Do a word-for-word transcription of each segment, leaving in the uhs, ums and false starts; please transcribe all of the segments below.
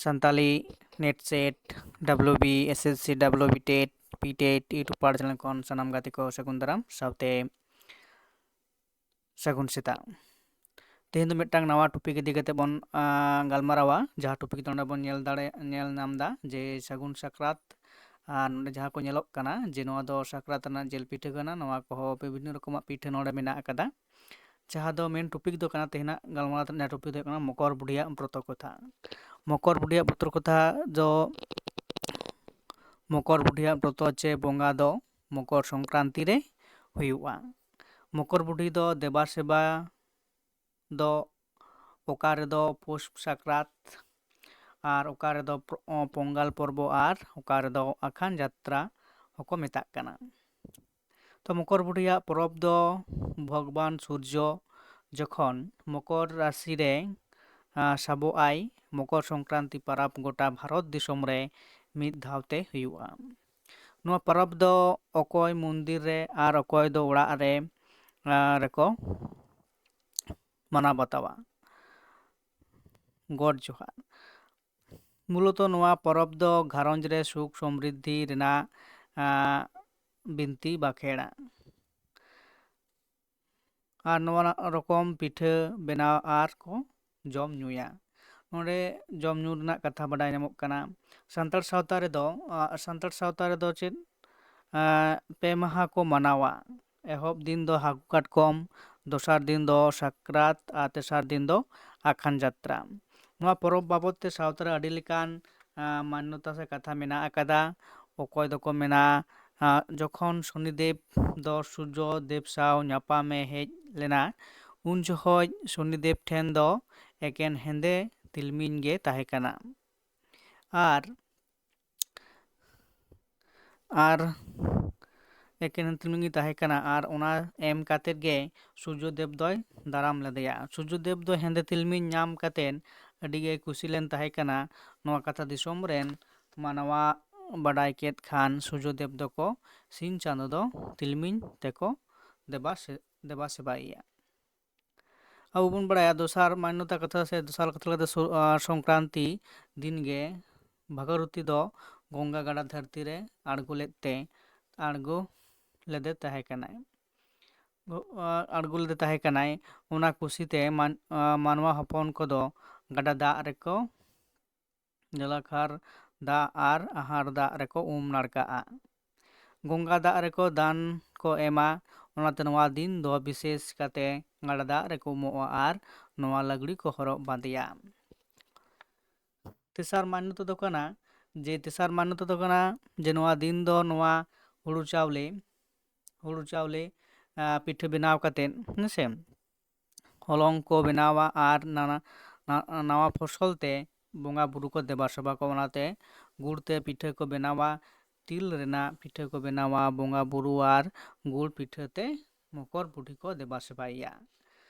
Santali NET SET, WB SSC, WB TET, PTET YouTube ᱯᱟᱲ channel ᱠᱷᱚᱱ ᱥᱟᱱᱟᱢ ᱜᱟᱛᱮ ᱠᱚ ᱥᱟᱹᱜᱩᱱ ᱫᱟᱨᱟᱢ ᱥᱟᱶᱛᱮ ᱥᱟᱹᱜᱩᱱ ᱥᱮᱛᱟᱜ᱾ ᱛᱮᱦᱮᱧ ᱫᱚ ᱢᱤᱫᱴᱟᱝ ᱱᱟᱣᱟ ᱴᱚᱯᱤᱠ ᱤᱫᱤ ᱠᱟᱛᱮ ᱵᱚᱱ ᱜᱟᱞᱢᱟᱨᱟᱣᱟ, ᱡᱟᱦᱟᱸ ᱴᱚᱯᱤᱠ ᱫᱚ ᱱᱚᱰᱮ ᱵᱚᱱ ᱧᱮᱞ ᱫᱟᱲᱮ ᱧᱮᱞ ᱧᱟᱢ ᱮᱫᱟ ᱡᱮ ᱥᱟᱹᱜᱩᱱ ᱥᱟᱠᱨᱟᱛ᱾ ᱟᱨ ᱱᱚᱰᱮ ᱡᱟᱦᱟᱸ ᱠᱚ ᱧᱮᱞᱚᱜ ᱠᱟᱱᱟ ᱡᱮ ᱱᱚᱣᱟ ᱫᱚ ᱥᱟᱠᱨᱟᱛ ᱨᱮᱱᱟᱜ ᱡᱤᱞ ᱯᱤᱴᱷᱟᱹ ᱠᱟᱱᱟ, ᱱᱚᱣᱟ ᱠᱚᱦᱚᱸ ᱵᱤᱵᱷᱤᱱᱱᱚ ᱨᱚᱠᱚᱢᱟᱜ ᱯᱤᱴᱷᱟᱹ ᱱᱚᱰᱮ ᱢᱮᱱᱟᱜ ᱟᱠᱟᱫᱟ᱾ ᱡᱟᱦᱟᱸ ᱫᱚ ᱢᱮᱱ ᱴᱚᱯᱤᱠ ᱫᱚ ᱠᱟᱱᱟ, ᱛᱮᱦᱮᱧᱟᱜ ᱜᱟᱞᱢᱟᱨᱟᱣ ᱨᱮᱱᱟᱜ ᱴᱚᱯᱤᱠ ᱫᱚ ᱦᱩᱭᱩᱜ ᱠᱟᱱᱟ ᱢᱚᱠᱚᱨ ᱵᱩᱰᱷᱤᱭᱟᱜ ᱵᱨᱚᱛᱚ ᱠᱟᱛᱷᱟ᱾ ᱢᱚᱠᱚᱨ ᱵᱩᱰᱷᱤᱭᱟᱜ ᱵᱨᱚᱛᱚ ᱠᱟᱛᱷᱟ ᱫᱚ, ᱢᱚᱠᱚᱨ ᱵᱩᱰᱷᱤᱭᱟᱜ ᱵᱨᱚᱛᱚ ᱪᱮ ᱵᱚᱸᱜᱟ ᱫᱚ ᱢᱚᱠᱚᱨ ᱥᱚᱝᱠᱨᱟᱱᱛᱤ ᱨᱮ ᱦᱩᱭᱩᱜᱼᱟ᱾ ᱢᱚᱠᱚᱨ ᱵᱩᱰᱷᱤ ᱫᱚ ᱫᱮᱵᱟ ᱥᱮᱵᱟ ᱫᱚ ᱚᱠᱟ ᱨᱮᱫᱚ ᱯᱩᱥ ᱥᱟᱠᱨᱟᱛ ᱟᱨ ᱚᱠᱟ ᱨᱮᱫᱚ ᱯᱚ-, ᱯᱚᱝᱜᱟᱞ ᱯᱚᱨᱵᱚ ᱟᱨ ᱚᱠᱟ ᱨᱮᱫᱚ ᱟᱠᱷᱟᱱ ᱡᱟᱛᱨᱟ ᱦᱚᱸᱠᱚ ᱢᱮᱛᱟᱜ ᱠᱟᱱᱟ᱾ ᱛᱚ ᱢᱚᱠᱚᱨ ᱵᱩᱰᱷᱤᱭᱟᱜ ᱯᱚᱨᱚᱵᱽ ᱫᱚ ᱵᱷᱚᱜᱽᱵᱟᱱ ᱥᱩᱨᱡᱚ ᱡᱚᱠᱷᱚᱱ ᱢᱚᱠᱚᱨ ᱨᱟᱥᱤ ᱨᱮ, ᱟ, ᱥᱟᱵᱚᱜ ᱟᱭ, ᱢᱚᱠᱚᱨ ᱥᱚᱝᱠᱨᱟᱱᱛᱤ ᱯᱟᱨᱟᱵᱽ ᱜᱚᱴᱟ ᱵᱷᱟᱨᱚᱛ ᱫᱤᱥᱚᱢ ᱨᱮ ᱢᱤᱫ ᱫᱷᱟᱣ ᱛᱮ ᱦᱩᱭᱩᱜᱼᱟ᱾ ᱱᱚᱣᱟ ᱯᱚᱨᱚᱵᱽ ᱫᱚ ᱚᱠᱚᱭ ᱢᱚᱱᱫᱤᱨ ᱨᱮ ᱟᱨ ᱚᱠᱚᱭ ᱫᱚ ᱚᱲᱟᱜ ᱨᱮ, ᱟ, ᱨᱮᱠᱚ ᱢᱟᱱᱟᱣ ᱵᱟᱛᱟᱣᱟ᱾ ᱜᱚᱰ ᱡᱚᱦᱟᱨ᱾ ᱢᱩᱞᱚᱛᱚ ᱱᱚᱣᱟ ᱯᱚᱨᱚᱵᱽ ᱫᱚ ᱜᱷᱟᱨᱚᱸᱡᱽ ᱨᱮ ᱥᱩᱠ ᱥᱚᱢᱨᱤᱫᱷᱤ ᱨᱮᱱᱟᱜ, ᱟ, ᱵᱤᱱᱛᱤ ᱵᱟᱠᱷᱮᱲᱟ᱾ ᱟᱨ ᱱᱚᱣᱟ ᱨᱚᱠᱚᱢ ᱯᱤᱴᱷᱟᱹ ᱵᱮᱱᱟᱣ ᱟᱨ ᱠᱚ ᱡᱚᱢ ᱧᱩᱭᱟ᱾ ᱱᱚᱰᱮ ᱡᱚᱢ ᱧᱩ ᱨᱮᱱᱟᱜ ᱠᱟᱛᱷᱟ ᱵᱟᱰᱟᱭ ᱧᱟᱢᱚᱜ ᱠᱟᱱᱟ᱾ ᱥᱟᱱᱛᱟᱲ ᱥᱟᱶᱛᱟ ᱨᱮᱫᱚ, ᱟ, ᱥᱟᱱᱛᱟᱲ ᱥᱟᱶᱛᱟ ᱨᱮᱫᱚ ᱪᱮᱫ, ᱟ, ᱯᱮ ᱢᱟᱦᱟ ᱠᱚ ᱢᱟᱱᱟᱣᱟ᱾ ᱮᱦᱚᱵ ᱫᱤᱱ ᱫᱚ ᱦᱟᱹᱠᱩ ᱠᱟᱴᱠᱚᱢ, ᱫᱚᱥᱟᱨ ᱫᱤᱱ ᱫᱚ ᱥᱟᱠᱨᱟᱛ ᱟᱨ ᱛᱮᱥᱟᱨ ᱫᱤᱱ ᱫᱚ ᱟᱠᱷᱟᱱ ᱡᱟᱛᱨᱟ᱾ ᱱᱚᱣᱟ ᱯᱚᱨᱚᱵᱽ ᱵᱟᱵᱚᱫ ᱛᱮ ᱥᱟᱶᱛᱟ ᱨᱮ ᱟᱹᱰᱤ ᱞᱮᱠᱟᱱ, ᱟ, ᱢᱟᱱᱱᱚᱛᱟ ᱥᱮ ᱠᱟᱛᱷᱟ ᱢᱮᱱᱟᱜ ᱟᱠᱟᱫᱟ᱾ ᱚᱠᱚᱭ ᱫᱚᱠᱚ ᱢᱮᱱᱟ, ᱟ, ᱡᱚᱠᱷᱚᱱ ᱥᱚᱱᱤᱫᱮᱵ ᱫᱚ ᱥᱩᱨᱡᱚ ᱫᱮᱵ ᱥᱟᱶ ᱧᱟᱯᱟᱢᱮ ᱦᱮᱡ ᱞᱮᱱᱟ, ᱩᱱ ᱡᱚᱠᱷᱚᱡ ᱥᱚᱱᱤᱫᱮᱵ ᱴᱷᱮᱱ ᱫᱚ ᱮᱠᱮᱱ ᱦᱮᱸᱫᱮ ᱛᱤᱞᱢᱤᱧ ᱜᱮ ᱛᱟᱦᱮᱸ ᱠᱟᱱᱟ᱾ ᱟᱨ, ᱟᱨ ᱮᱠᱮᱱ ᱛᱤᱞᱢᱤᱧ ᱜᱮ ᱛᱟᱦᱮᱸ ᱠᱟᱱᱟ ᱟᱨ ᱚᱱᱟ ᱮᱢ ᱠᱟᱛᱮᱫ ᱜᱮ ᱥᱩᱨᱡᱚ ᱫᱮᱵ ᱫᱚᱭ ᱫᱟᱨᱟᱢ ᱞᱮᱫᱮᱭᱟ᱾ ᱥᱩᱨᱡᱚ ᱫᱮᱵ ᱫᱚ ᱦᱮᱸᱫᱮ ᱛᱤᱞᱢᱤᱧ ᱧᱟᱢ ᱠᱟᱛᱮᱫ ᱟᱹᱰᱤ ᱜᱮᱭ ᱠᱩᱥᱤ ᱞᱮᱱ ᱛᱟᱦᱮᱸ ᱠᱟᱱᱟ᱾ ᱱᱚᱣᱟ ᱠᱟᱛᱷᱟ ᱫᱤᱥᱚᱢ ᱨᱮᱱ ᱢᱟᱱᱣᱟ ᱵᱟᱰᱟᱭ ᱠᱮᱫ ᱠᱷᱟᱱ ᱥᱩᱨᱡᱚ ᱫᱮᱵ ᱫᱚᱠᱚ ᱥᱤᱧ ᱪᱟᱸᱫᱚ ᱫᱚ ᱛᱤᱞᱢᱤᱧ ᱛᱮᱠᱚ ᱫᱮᱵᱟ ᱥᱮ-, ᱫᱮᱵᱟ ᱥᱮᱵᱟᱭᱮᱭᱟ᱾ ᱟᱵᱚ ᱵᱚᱱ ᱵᱟᱲᱟᱭᱟ, ᱫᱚᱥᱟᱨ ᱢᱟᱱᱱᱚᱛᱟ ᱠᱟᱛᱷᱟ ᱥᱮ ᱫᱚᱥᱟᱨ ᱠᱟᱛᱷᱟ ᱞᱮᱠᱟᱛᱮ ᱥᱚ-, ᱟᱸ, ᱥᱚᱝᱠᱨᱟᱱᱛᱤ ᱫᱤᱱ ᱜᱮ ᱵᱷᱟᱜᱚᱨᱚᱛᱤ ᱫᱚ ᱜᱚᱝᱜᱟ ᱜᱟᱰᱟ ᱫᱷᱟᱹᱨᱛᱤ ᱨᱮ ᱟᱬᱜᱚ ᱞᱮᱫ ᱛᱮ, ᱟᱬᱜᱚ ᱞᱮᱫᱮ ᱛᱟᱦᱮᱸ ᱠᱟᱱᱟᱭ᱾ ᱜᱚ-, ᱟᱸ, ᱟᱬᱜᱚ ᱞᱮᱫᱮ ᱛᱟᱦᱮᱸ ᱠᱟᱱᱟᱭ᱾ ᱚᱱᱟ ᱠᱩᱥᱤᱛᱮ ᱢᱟᱱ-, ᱟᱸ, ᱢᱟᱱᱣᱟ ᱦᱚᱯᱚᱱ ᱠᱚᱫᱚ ᱜᱟᱰᱟ ᱫᱟᱜ ᱨᱮᱠᱚ ᱡᱚᱞᱟᱠᱟᱨ ᱫᱟᱜ ᱟᱨ ᱟᱦᱟᱨ ᱫᱟᱜ ᱨᱮᱠᱚ ᱩᱢ ᱱᱟᱲᱠᱟᱜᱼᱟ᱾ ᱜᱚᱝᱜᱟ ᱫᱟᱜ ᱨᱮᱠᱚ ᱫᱟᱱ ᱠᱚ ᱮᱢᱟ, ᱚᱱᱟᱛᱮ ᱱᱚᱣᱟ ᱫᱤᱱ ᱫᱚ ᱵᱤᱥᱮᱥ ᱠᱟᱛᱮ ᱜᱟᱰᱟ ᱫᱟᱜ ᱨᱮᱠᱚ ᱩᱢᱩᱜᱼᱟ ᱟᱨ ᱱᱚᱣᱟ ᱞᱟᱜᱽᱲᱤ ᱠᱚ ᱦᱚᱨᱚᱜ ᱵᱟᱸᱫᱮᱭᱟ᱾ ᱛᱮᱥᱟᱨ ᱢᱟᱱᱱᱚᱛᱟ ᱫᱚ ᱠᱟᱱᱟ ᱡᱮ, ᱛᱮᱥᱟᱨ ᱢᱟᱱᱱᱚᱛᱟ ᱫᱚ ᱠᱟᱱᱟ ᱡᱮ ᱱᱚᱣᱟ ᱫᱤᱱ ᱫᱚ ᱱᱚᱣᱟ ᱦᱩᱲᱩ ᱪᱟᱣᱞᱮ, ᱦᱩᱲᱩ ᱪᱟᱣᱞᱮ, ᱟᱸ, ᱯᱤᱴᱷᱟᱹ ᱵᱮᱱᱟᱣ ᱠᱟᱛᱮᱫ, ᱦᱮᱸ ᱥᱮ, ᱦᱚᱞᱚᱝ ᱠᱚ ᱵᱮᱱᱟᱣᱟ ᱟᱨ ᱱᱟᱱᱟ-, ᱱᱟ-, ᱱᱟᱣᱟ ᱯᱷᱚᱥᱚᱞ ᱛᱮ ᱵᱚᱸᱜᱟ ᱵᱩᱨᱩ ᱠᱚ ᱫᱮᱵᱟ ᱥᱮᱵᱟ ᱠᱚᱣᱟ᱾ ᱚᱱᱟᱛᱮ ᱜᱩᱲ ᱛᱮ ᱯᱤᱴᱷᱟᱹ ᱠᱚ ᱵᱮᱱᱟᱣᱟ, ᱛᱤᱞ ᱨᱮᱱᱟᱜ ᱯᱤᱴᱷᱟᱹ ᱠᱚ ᱵᱮᱱᱟᱣᱟ, ᱵᱚᱸᱜᱟ ᱵᱩᱨᱩ ᱟᱨ ᱜᱩᱲ ᱯᱤᱴᱷᱟᱹ ᱛᱮ ᱢᱚᱠᱚᱨ ᱵᱩᱰᱷᱤ ᱠᱚ ᱫᱮᱵᱟ ᱥᱮᱵᱟᱭᱮᱭᱟ᱾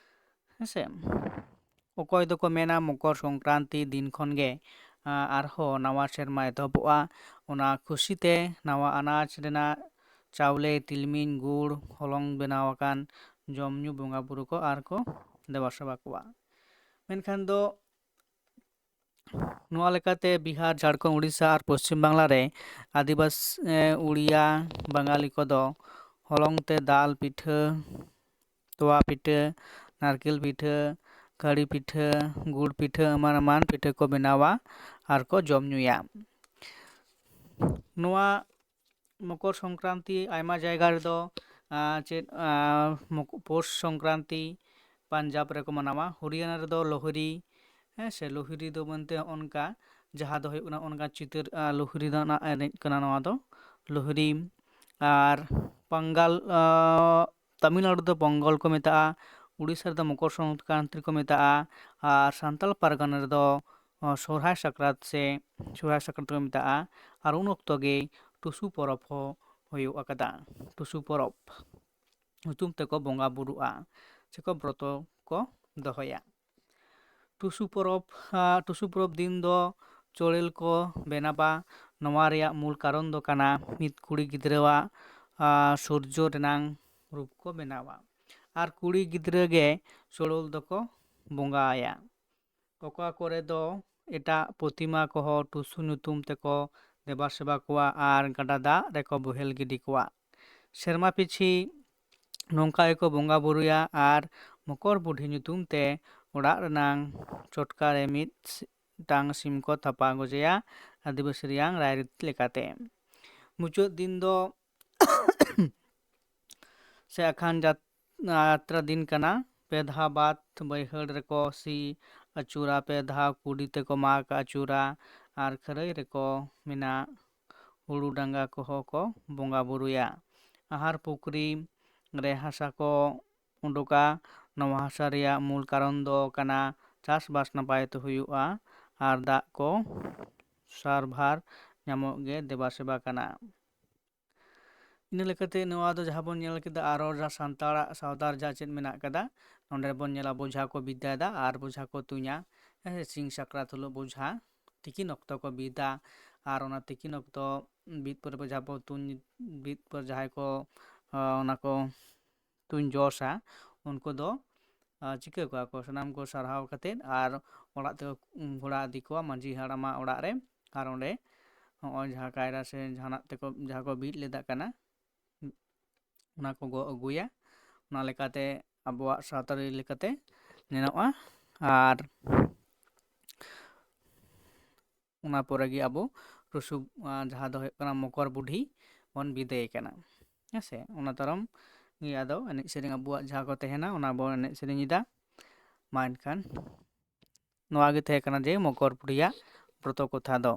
ᱦᱮᱸ ᱥᱮ? ᱚᱠᱚᱭ ᱫᱚᱠᱚ ᱢᱮᱱᱟ ᱢᱚᱠᱚᱨ ᱥᱚᱝᱠᱨᱟᱱᱛᱤ ᱫᱤᱱ ᱠᱷᱚᱱ ᱜᱮ, ᱟᱸ, ᱟᱨᱦᱚᱸ ᱱᱟᱣᱟ ᱥᱮᱨᱢᱟ ᱮᱛᱚᱦᱚᱵᱚᱜᱼᱟ᱾ ᱚᱱᱟ ᱠᱷᱩᱥᱤ ᱛᱮ ᱱᱟᱣᱟ ᱟᱱᱟᱡᱽ ᱨᱮᱱᱟᱜ ᱪᱟᱣᱞᱮ, ᱛᱤᱞᱢᱤᱧ, ᱜᱩᱲ, ᱦᱚᱞᱚᱝ ᱵᱮᱱᱟᱣ ᱟᱠᱟᱱ ᱡᱚᱢ ᱧᱩ ᱵᱚᱸᱜᱟ ᱵᱩᱨᱩ ᱠᱚ ᱟᱨ ᱠᱚ ᱫᱮᱵᱟ ᱥᱮᱵᱟ ᱠᱚᱣᱟ᱾ ᱢᱮᱱᱠᱷᱟᱱ ᱫᱚ ᱱᱚᱣᱟ ᱞᱮᱠᱟᱛᱮ ᱵᱤᱦᱟᱨ, ᱡᱷᱟᱲᱠᱷᱚᱸᱰ, ᱩᱲᱤᱥᱥᱟ ᱟᱨ ᱯᱚᱥᱪᱤᱢ ᱵᱟᱝᱞᱟ ᱨᱮ ᱟᱹᱫᱤᱵᱟᱹᱥᱤ, ᱮ, ᱩᱲᱤᱭᱟ ᱵᱟᱝᱜᱟᱞᱤ ᱠᱚᱫᱚ ᱦᱚᱞᱚᱝ ᱛᱮ ᱫᱟᱞ ᱯᱤᱴᱷᱟᱹ, ᱛᱚᱣᱟ ᱯᱤᱴᱷᱟᱹ, ᱱᱟᱨᱠᱮᱞ ᱯᱤᱴᱷᱟᱹ, ᱠᱟᱹᱲᱤ ᱯᱤᱴᱷᱟᱹ, ᱜᱩᱲ ᱯᱤᱴᱷᱟᱹ, ᱮᱢᱟᱱ ᱮᱢᱟᱱ ᱯᱤᱴᱷᱟᱹ ᱠᱚ ᱵᱮᱱᱟᱣᱟ ᱟᱨ ᱠᱚ ᱡᱚᱢ ᱧᱩᱭᱟ᱾ ᱱᱚᱣᱟ ᱢᱚᱠᱚᱨ ᱥᱚᱝᱠᱨᱟᱱᱛᱤ ᱟᱭᱢᱟ ᱡᱟᱭᱜᱟ ᱨᱮᱫᱚ, ᱟᱸ, ᱪᱮᱫ, ᱟᱸ, ᱢᱚᱠ-, ᱯᱳᱥ ᱥᱚᱝᱠᱨᱟᱱᱛᱤ ᱯᱟᱧᱡᱟᱵᱽ ᱨᱮᱠᱚ ᱢᱟᱱᱟᱣᱟ, ᱦᱚᱨᱤᱭᱟᱱᱟ ᱨᱮᱫᱚ ᱞᱳᱦᱨᱤ, ᱦᱮᱸ ᱥᱮ, ᱞᱳᱦᱨᱤ ᱫᱚ ᱢᱮᱱᱛᱮ ᱱᱚᱜᱼᱚ ᱱᱚᱝᱠᱟ, ᱡᱟᱦᱟᱸ ᱫᱚ ᱦᱩᱭᱩᱜ ᱠᱟᱱᱟ ᱚᱱᱠᱟ ᱪᱤᱛᱟᱹᱨ, ᱟᱸ, ᱞᱳᱦᱨᱤ ᱫᱚ ᱚᱱᱟ ᱮᱱᱮᱡ ᱠᱟᱱᱟ ᱱᱚᱣᱟ ᱫᱚ ᱞᱳᱦᱨᱤ᱾ ᱟᱨ ᱯᱟᱝᱜᱟᱞ, ᱟᱸ, ᱛᱟᱢᱤᱞᱱᱟᱲᱩ ᱨᱮᱫᱚ ᱯᱚᱝᱜᱚᱞ ᱠᱚ ᱢᱮᱛᱟᱜᱼᱟ, ᱩᱲᱤᱥᱥᱟ ᱨᱮᱫᱚ ᱢᱚᱠᱚᱨ ᱥᱚᱝᱠᱨᱟᱱᱛᱤ ᱠᱚ ᱢᱮᱛᱟᱜᱼᱟ, ᱟᱨ ᱥᱟᱱᱛᱟᱲ ᱯᱟᱨᱜᱟᱱᱟ ᱨᱮᱫᱚ, ᱟᱸ, ᱥᱚᱨᱦᱟᱭ ᱥᱟᱠᱨᱟᱛ ᱥᱮ ᱥᱚᱨᱦᱟᱭ ᱥᱟᱠᱨᱟᱛ ᱠᱚ ᱢᱮᱛᱟᱜᱼᱟ᱾ ᱟᱨ ᱩᱱ ᱚᱠᱛᱚ ᱜᱮ ᱴᱩᱥᱩ ᱯᱚᱨᱚᱵᱽ ᱦᱚᱸ ᱦᱩᱭᱩᱜ ᱟᱠᱟᱫᱟ᱾ ᱴᱩᱥᱩ ᱯᱚᱨᱚᱵᱽ ᱧᱩᱛᱩᱢ ᱛᱮᱠᱚ ᱵᱚᱸᱜᱟ ᱵᱩᱨᱩᱜᱼᱟ, ᱥᱮᱠᱚ ᱵᱨᱚᱛᱚ ᱠᱚ ᱫᱚᱦᱚᱭᱟ᱾ ᱴᱩᱥᱩ ᱯᱚᱨᱚᱵᱽ, ᱟᱸ, ᱴᱩᱥᱩ ᱯᱚᱨᱚᱵᱽ ᱫᱤᱱ ᱫᱚ ᱪᱚᱲᱮᱞ ᱠᱚ ᱵᱮᱱᱟᱣᱟ᱾ ᱱᱚᱣᱟ ᱨᱮᱭᱟᱜ ᱢᱩᱞ ᱠᱟᱨᱚᱱ ᱫᱚ ᱠᱟᱱᱟ ᱢᱤᱫ ᱠᱩᱲᱤ ᱜᱤᱫᱽᱨᱟᱹᱣᱟᱜ, ᱟᱸ, ᱥᱩᱨᱡᱚ ᱨᱮᱱᱟᱝ ᱨᱩᱯ ᱠᱚ ᱵᱮᱱᱟᱣᱟ᱾ ᱟᱨ ᱠᱩᱲᱤ ᱜᱤᱫᱽᱨᱟᱹ ᱜᱮ ᱪᱚᱲᱚᱞ ᱫᱚᱠᱚ ᱵᱚᱸᱜᱟ ᱟᱭᱟ᱾ ᱚᱠᱟ ᱠᱚᱨᱮ ᱫᱚ ᱮᱴᱟᱜ ᱯᱨᱚᱛᱤᱢᱟ ᱠᱚᱦᱚᱸ ᱴᱩᱥᱩ ᱧᱩᱛᱩᱢ ᱛᱮᱠᱚ ᱫᱮᱵᱟ ᱥᱮᱵᱟ ᱠᱚᱣᱟ ᱟᱨ ᱜᱟᱰᱟ ᱫᱟᱜ ᱨᱮᱠᱚ ᱵᱚᱦᱮᱞ ᱜᱤᱰᱤ ᱠᱚᱣᱟ᱾ ᱥᱮᱨᱢᱟ ᱯᱤᱪᱷᱤ ᱱᱚᱝᱠᱟ ᱜᱮᱠᱚ ᱵᱚᱸᱜᱟ ᱵᱩᱨᱩᱭᱟ ᱟᱨ ᱢᱚᱠᱚᱨ ᱵᱩᱰᱷᱤ ᱧᱩᱛᱩᱢ ᱛᱮ ᱚᱲᱟᱜ ᱨᱮᱱᱟᱝ ᱪᱚᱴᱠᱟ ᱨᱮ ᱢᱤᱫᱴᱟᱝ ᱥᱤᱢ ᱠᱚ ᱛᱷᱟᱯᱟ ᱜᱚᱡᱮᱭᱟ ᱟᱹᱫᱤᱵᱟᱹᱥᱤ ᱨᱮᱭᱟᱝ ᱨᱟᱭᱨᱤᱛ ᱞᱮᱠᱟᱛᱮ᱾ ᱢᱩᱪᱟᱹᱫ ᱫᱤᱱ ᱫᱚ ᱥᱮ ᱟᱠᱷᱟᱱ ᱡᱟᱛ-, ᱡᱟᱛᱨᱟ ᱫᱤᱱ ᱠᱟᱱᱟ᱾ ᱯᱮ ᱫᱷᱟᱣ ᱵᱟᱫ ᱵᱟᱹᱭᱦᱟᱹᱲ ᱨᱮᱠᱚ ᱥᱤ ᱟᱹᱪᱩᱨᱟ, ᱯᱮ ᱫᱷᱟᱣ ᱠᱩᱰᱤ ᱛᱮᱠᱚ ᱢᱟᱜ ᱟᱹᱪᱩᱨᱟ ᱟᱨ ᱠᱷᱟᱹᱨᱟᱹᱭ ᱨᱮᱠᱚ ᱢᱮᱱᱟᱜ ᱦᱩᱲᱩ ᱰᱟᱸᱜᱟ ᱠᱚᱦᱚᱸ ᱠᱚ ᱵᱚᱸᱜᱟ ᱵᱩᱨᱩᱭᱟ᱾ ᱟᱦᱟᱨ ᱯᱩᱠᱷᱨᱤ ᱨᱮ ᱦᱟᱥᱟ ᱠᱚ ᱩᱰᱩᱠᱟ᱾ ᱱᱚᱣᱟ ᱦᱟᱥᱟ ᱨᱮᱭᱟᱜ ᱢᱩᱞ ᱠᱟᱨᱚᱱ ᱫᱚ ᱠᱟᱱᱟ ᱪᱟᱥᱵᱟᱥ ᱱᱟᱯᱟᱭ ᱛᱮ ᱦᱩᱭᱩᱜᱼᱟ ᱟᱨ ᱫᱟᱜ ᱠᱚ ᱥᱟᱨᱵᱷᱟᱨ ᱧᱟᱢᱚᱜ ᱜᱮ ᱫᱮᱵᱟ ᱥᱮᱵᱟ ᱠᱟᱱᱟ᱾ ᱤᱱᱟᱹ ᱞᱮᱠᱟᱛᱮ ᱱᱚᱣᱟ ᱫᱚ ᱡᱟᱦᱟᱸ ᱵᱚᱱ ᱧᱮᱞ ᱠᱮᱫᱟ, ᱟᱨᱚ ᱡᱟᱦᱟᱸ ᱥᱟᱱᱛᱟᱲᱟᱜ ᱥᱟᱶᱛᱟ ᱨᱮ ᱡᱟᱦᱟᱸ ᱪᱮᱫ ᱢᱮᱱᱟᱜ ᱠᱟᱫᱟ, ᱱᱚᱸᱰᱮ ᱵᱚᱱ ᱧᱮᱞᱟ ᱵᱚᱡᱷᱟ ᱠᱚ ᱵᱤᱫᱟᱭᱮᱫᱟ ᱟᱨ ᱵᱚᱡᱷᱟ ᱠᱚ ᱛᱩᱧᱟ᱾ ᱦᱮᱸ ᱥᱮ, ᱥᱤᱧ ᱥᱟᱠᱨᱟᱛ ᱦᱤᱞᱳᱜ ᱵᱚᱡᱷᱟ ᱛᱤᱠᱤᱱ ᱚᱠᱛᱚ ᱠᱚ ᱵᱤᱫᱟ᱾ ᱟᱨ ᱚᱱᱟ ᱛᱤᱠᱤᱱ ᱚᱠᱛᱚ ᱵᱤᱫ ᱯᱚᱨᱮ ᱵᱚᱡᱷᱟ ᱠᱚ ᱛᱩᱧ, ᱵᱤᱫ ᱯᱚᱨ ᱡᱟᱦᱟᱸᱭ ᱠᱚ, ᱟᱸ, ᱚᱱᱟ ᱠᱚ ᱛᱩᱧ ᱡᱚᱥᱟ, ᱩᱱᱠᱩ ᱫᱚ, ᱟᱸ, ᱪᱤᱠᱟᱹ ᱠᱚᱣᱟ ᱠᱚ, ᱥᱟᱱᱟᱢ ᱠᱚ ᱥᱟᱨᱦᱟᱣ ᱠᱟᱛᱮᱫ ᱟᱨ ᱚᱲᱟᱜ ᱛᱮᱠᱚ ᱜᱷᱚᱲᱟ ᱤᱫᱤ ᱠᱚᱣᱟ ᱢᱟᱹᱡᱷᱤ ᱦᱟᱲᱟᱢᱟᱜ ᱚᱲᱟᱜ ᱨᱮ᱾ ᱟᱨ ᱚᱸᱰᱮ ᱱᱚᱜᱼᱚᱭ ᱡᱟᱦᱟᱸ ᱠᱟᱭᱨᱟ ᱥᱮ ᱡᱟᱦᱟᱱᱟᱜ ᱛᱮᱠᱚ, ᱡᱟᱦᱟᱸ ᱠᱚ ᱵᱤᱫ ᱞᱮᱫᱟᱜ ᱠᱟᱱᱟ, ᱚᱱᱟ ᱠᱚ ᱜᱚᱜ ᱟᱹᱜᱩᱭᱟ᱾ ᱚᱱᱟ ᱞᱮᱠᱟᱛᱮ ᱟᱵᱚᱣᱟᱜ ᱥᱟᱶᱛᱟ ᱟᱹᱨᱤ ᱞᱮᱠᱟᱛᱮ ᱧᱮᱞᱚᱜᱼᱟ᱾ ᱟᱨ ᱚᱱᱟ ᱯᱚᱨᱮ ᱜᱮ ᱟᱵᱚ ᱨᱩᱥᱩ, ᱟᱸ, ᱡᱟᱦᱟᱸ ᱫᱚ ᱦᱩᱭᱩᱜ ᱠᱟᱱᱟ ᱢᱚᱠᱚᱨ ᱵᱩᱰᱷᱤ ᱵᱚᱱ ᱵᱤᱫᱟᱹᱭᱮ ᱠᱟᱱᱟ᱾ ᱦᱮᱸ ᱥᱮ, ᱚᱱᱟ ᱛᱟᱭᱚᱢ ᱜᱮ ᱟᱫᱚ ᱮᱱᱮᱡ ᱥᱮᱨᱮᱧ ᱟᱵᱚᱣᱟᱜ ᱡᱟᱦᱟᱸ ᱠᱚ ᱛᱟᱦᱮᱱᱟ, ᱚᱱᱟ ᱵᱚᱱ ᱮᱱᱮᱡ ᱥᱮᱨᱮᱧ ᱮᱫᱟ᱾ ᱢᱟ ᱮᱱᱠᱷᱟᱱ ᱱᱚᱣᱟ ᱜᱮ ᱛᱟᱦᱮᱸ ᱠᱟᱱᱟ ᱡᱮ ᱢᱚᱠᱚᱨ ᱵᱩᱰᱷᱤᱭᱟᱜ ᱵᱨᱚᱛᱚ ᱠᱚᱛᱷᱟ ᱫᱚ᱾